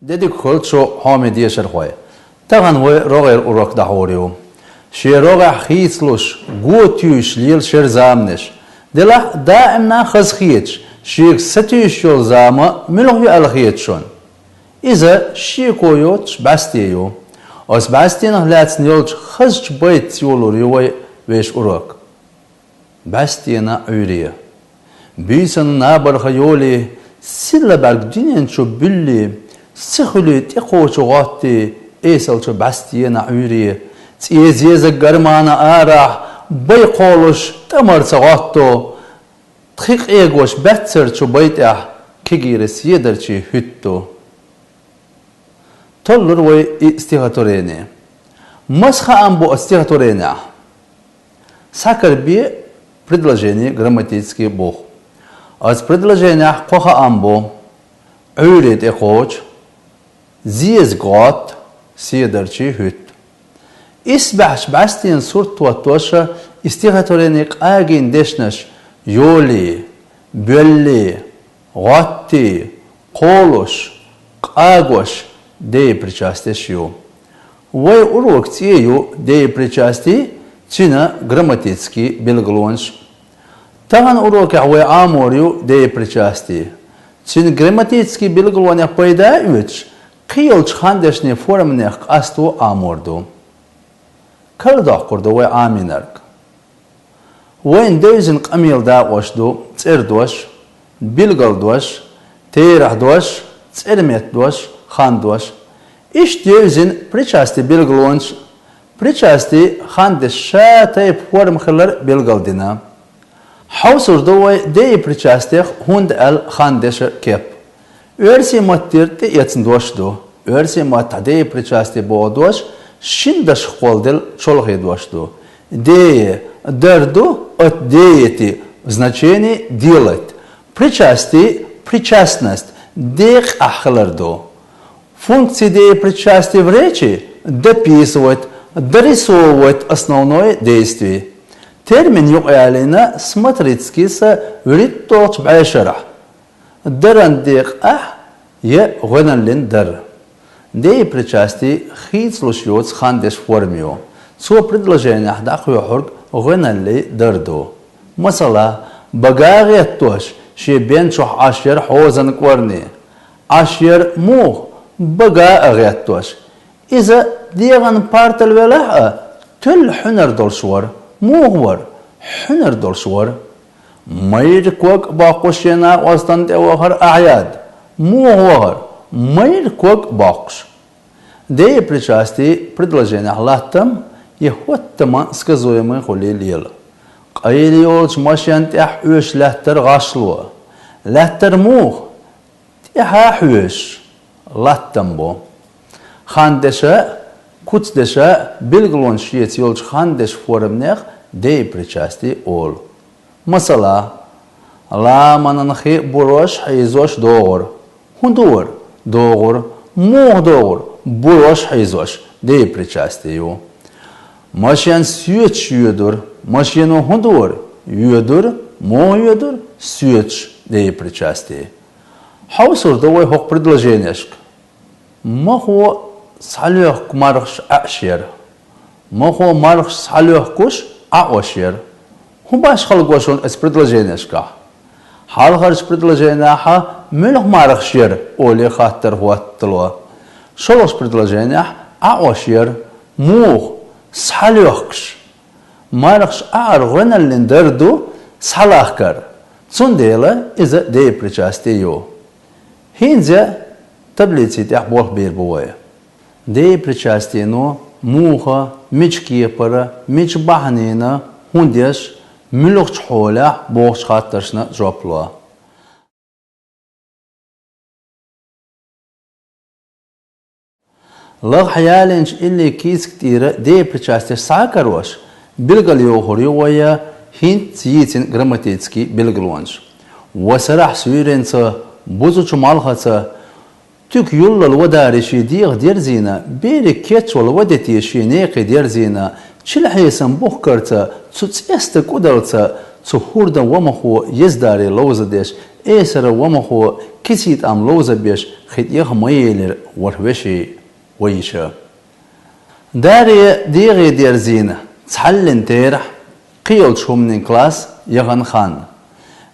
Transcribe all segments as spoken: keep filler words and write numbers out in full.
Де дика хуьлда шун, хьоме дешархой. Тахан вай рогӀера урок дӀахьур ю. Шен рогӀехь хийцалуш, го туьйсуш лела шеран заманаш. Делахь а даимна хазахеташ, шега сатуьйсуш йолу зама муьлха ю аьлла хета шуна? Иза шеко йоцуш бӀаьсте ю. Оцу бӀаьстенах лаьцна йолчу хазачу байтаца йолор ю вай вешан урок. БӀаьстенан Ӏуьйре. Буьйсанна набарха йолий, сийлахь бӀаьрг дуьнен чу буьллий, сихуьлий тӀекхочу гӀоттий, эсалчу бӀаьстенан Ӏуьйре, цӀе зезаг гармана арахь, бай кхолуш тӀамарца гӀотто, тхи къегош баьццарчу бай тӀехь кегийра седарчий хӀуьтту. Толлур вай и стихотворени. Маса хаам бу оцу стихотворенехь? Схьакарабе предложени грамматически бух. Оцу предложенехь кхо хаам бу: Ӏуьйре тӀекхочу, зезаг гӀотту, седарчий хӀуьтту. Исбаьхьчу бӀаьстенан сурт хӀоттош и стихотворени къагийна дешнаш йолий, боьллий, гӀоттий, кхолуш, къагош деепричастеш ю. Вай урокан цӀе ю деепричасти, цуьнан грамматически билгалонаш. Тахана урокехь вай Ӏамор ю деепричасти. Цуьнан грамматически билгалонех пайда а оьцуш, кхин йолчу хандешнийн форманех къасто Ӏамор ду. Карладоккхур ду вай Ӏамийнарг. Вайна девзина къамелан дакъош ду цӀердош, билгалдош, терахьдош, цӀерметдош, хандош. Иштта девзина причасти билгалонаш. Причасти хандешан ша тайпа форма хилар билгалдина. Хьовсур ду вай деепричастех хӀунда аьлла хандешан кеп. Оьрсийн маттера тӀеэцна дош ду. Оьрсийн маттахь деепричасти боху дош шина дашах кхолладелла чолхе дош ду. Дее дар ду, от деяти в значении делать. Причасти, причастность, декъахь хилар ду. Функции деепричастия в речи: дописывать, дорисовывать основное действие. Термин юкъаялийна смотрицкиса вуьрхӀитталгӀачу бӀешарахь. Даран декъахь я гӀоьналлин дар. Деепричасти хийцалуш йоцу хандешан форма ю. Цо предложенехь дӀакхоьхьург гӀоьналлин дар ду. Масала, бага гӀеттош, шен бен чохь Ӏаш яра хьозан кӀорни. Ӏаш яра муха? Бага а гӀеттош. Иза дегӀан партал велахь а, туьлла хьуьнар долуш вара. Муха вара? Хьуьнар долуш вара. Майра ког а боккхуш шен накъостан тӀе вахара Ахьяд. Муха вахара? Майра ког а боккхуш. Деепричасти предложенехь латтам я хӀоттаман сказуемый хуьлий лела. Къайле йолчу машен тӀехь хьоьжуш лаьттара гӀашло. Лаьттара муха? ТӀаьхьа хьоьжуш. Латтам бу. Хандеша, куцдеша билгалонаш шеца йолчу хандешан форманех деепричасти олу. Масала, ламанан хи бурош хьийзош догӀура. ХӀун дора? ДогӀура. Муха догӀура? Бурош хьийзош. Деепричасти ю. Машен соьцуш йоьдура. Машено хӀун дора? Йоьдура. Муха йоьдура? Соьцуш. Деепричасти. Хьовсур ду вай хӀокху предложенешка. Махо схьалоьхку мархаш Ӏаьаш яра. Махо мархаш схьалоьхкуш Ӏаош яра. ХӀун башхалла го шуна оцу предложенешкахь? Хьалхарчу предложенехьа муьлха мархаш яра олий хаттар хӀоттало. ШолгӀачу предложенехь Ӏаош яра. Муха? Схьалоьхкуш. Мархаш Ӏаар гӀоьналлин дар ду схьалахкар. Цундела иза деепричасти ю. ХӀинца таблици тӀехь болх бийр бу вай. Деепричастино муха, мича кепара, мича бахьанина, хӀун деш, муьлхачу хьолехь бохучу хаттаршна жоп ло. Лахахь ялийначу иллин кийсак тӀера деепричастеш схьа а карош, билгалйохур ю вай хӀинцца йийцина грамматически билгалонаш. Ва сарахь суьйренца, бузучу малхаца, туька юллал ва дари шен дегӀа дерзийна, берриг кечвала ва дети шен некхий дерзийна, чилла хьесам бухкарца, цу цӀеста кӀудалца, цу хӀурдан ва махо еза дари ловзадеш, Эсара вамахо киций тӀам ловзабеш хи тӀех ма елира ворхӀ веший вайша. Дарья дегӀе дерзийна цхьаллин терахь кхийолчу хӀуманийн класс яхана хан.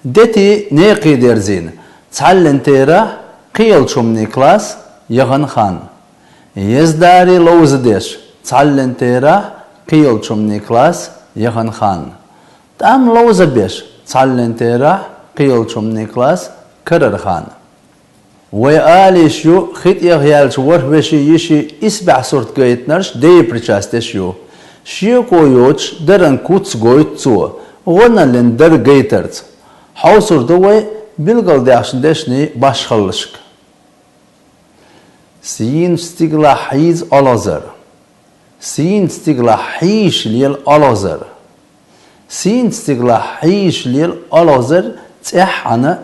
Дети некхий дерзийна цхьаллин терахь кхийолчу хӀуманийн класс яхана хан. Еза Дарья ловзадеш цхьаллин терахь кхийолчу хӀуманийн класс яхана хан. ТӀам ловзабеш цхьаллин терахь кхийолчу хӀуманийн класс карара хан. Вай алийш ю хи тӀех яьллачу ворхӀ веший йиший исбаьхьа сурт гайтинарш деепричастеш ю. Шеко йоцуш даран куц гойту цо, гӀоьналлин дар гайтарца. Хьовсур ду вай билгалдаьхначу дешнийн башхаллашка. Сийначу стигалахь хьийза олхазар. Сийначу стигалахь хьийзаш лела олхазар. Сийначу стигалахь хьийзаш лела олхазар цӀеххьана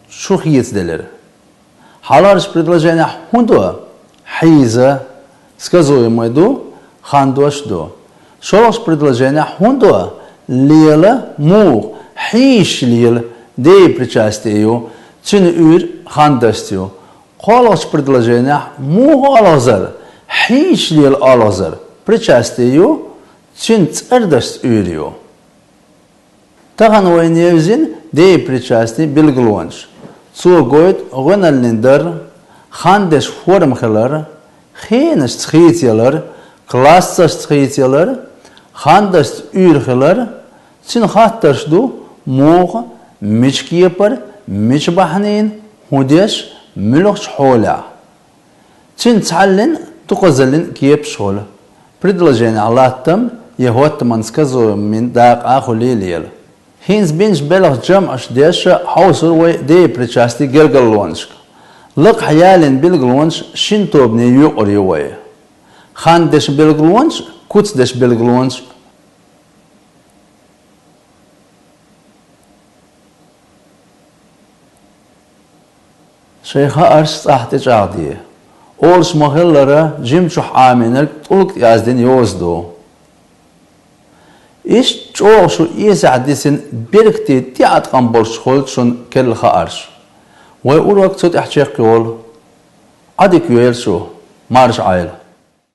чу хецаделира. Хьалхарчу предложенехь хӀун ду? Хьийза, сказуемый ду, хандош ду. ШолгӀачу предложенехь хӀун ду? Лела, муха, хьийзаш лела, деепричастие ю, цуьнан уьйр хандашца ю. КхоалгӀачу предложенехь муха олхазар, хьийзаш лела олхазар, причастие ю, цуьнан цӀердашца уьйр ю. Тахана вайна евзина деепричастийн билгалонаш. Цо гойту гӀоьналлин дар, хандеш форма хилар, хенашца хийцаялар, классашца хийцаялар, хандашца уьйр хилар, цуьнан хаттарш ду, муха, мича кепара, мича бахьанина, хӀун деш, муьлхачу хьолехь. Цуьнан цхьаллин, дукхазаллин кепаш хуьлу. Предложенехь латтам я хӀоттаман сказуемыйн дакъа хуьлий лела. ХӀинца бинчу белхан жамӀаш деш хьовсур вай деепричастийн гергарлонашка. Лакхахь ялийна билгалонаш шина тобане юкъур ю вай. Хандешан билгалонаш, куцдешан билгалонаш. Шайн хаарш цӀахь тӀечӀагӀде. Олуш ма-хиллара, жимчохь Ӏамийнарг тӀулг тӀе яздина йоза ду. Иштта чӀогӀа шу эсехь дисина беркате тӀеӀаткъам болуш хуьлу шуна керла хаарш. Вай урок цу тӀехь чекхйолу. Ӏадика йойла шу, марша Ӏайла.